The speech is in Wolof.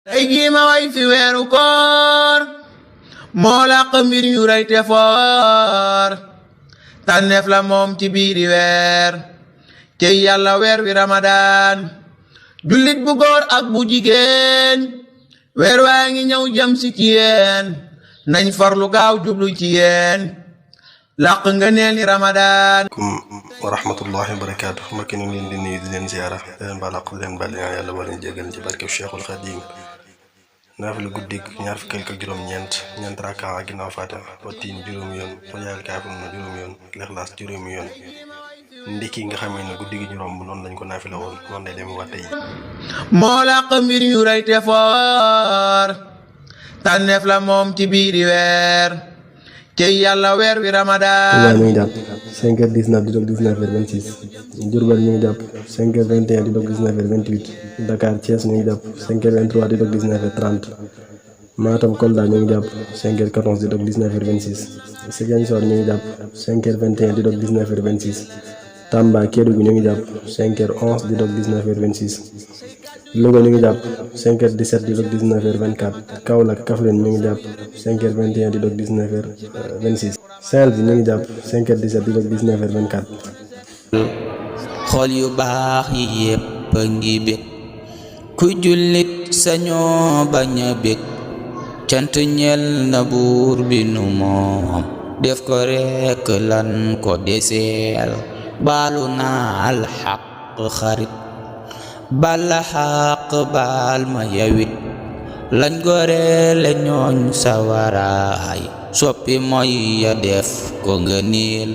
ay jiima way fi weeru koor moo làq mbir yu rëy te foor tànneef la moom ci biiri weer cey yàlla weer wi ramadaan jullit bu góor ak bu jigéen weer waa ngi ñëw jëm si ci yéen nañ farlu gaaw jublu ci yéen làq nga neel ni ramadaan wa rahmatullahi wa barakaatu mbokk ñu leen di nuyu di leen ziara di leen balaq di leen bal yàlla wala ñu jégal ci barke Cheikhul Khadim naafila guddig ñaar fukki ak juróom-ñeent ñeent rakka ginnaaw Faatiha wa tiin juróomi yoon wa yaal kaafiruun juróomi yoon Ixlaas juróomi yoon ndiki nga xamee ne guddi gi ñu romb noonu lañ ko naafila woon noonu lay dem waat tey moo làq mbir yu rëy te foor tànneef la moom ci biiri weer cey yàlla weer wi ramadaan ñu ngi jàpp 5h19 di dog 19h26 Diourbel ñu ngi jàpp 5h21 di dog 19h28 Dakar Thiès ñu ngi jàpp 5h23 di dog 19h30 Matam Kolda ñu ngi jàpp 5h14 di dog 19h26 Ziguinchor ñu ngi jàpp 5h21 di dog 19h26 Tamba Kédougou ñu ngi jàpp 5h11 di dog 19h26 Louga ñu ngi jàpp 5h17 di dog 19h24 Kaolack Kaffrine ñu ngi jàpp 5h21 di dog 19h26 Saint-Louis ñu ngi jàpp 5h17 di dog 19h24 xol yu baax yi yépp a ngi bég ku jullit sañoo bañ a bég cant ñel na buur bi nu moom def ko rekk lan ko deseel baalu naa alxaq xarit bala xaq baal ma yawit lañ goreele ñooñ sawaraay soppi mooy ya def ko nga niil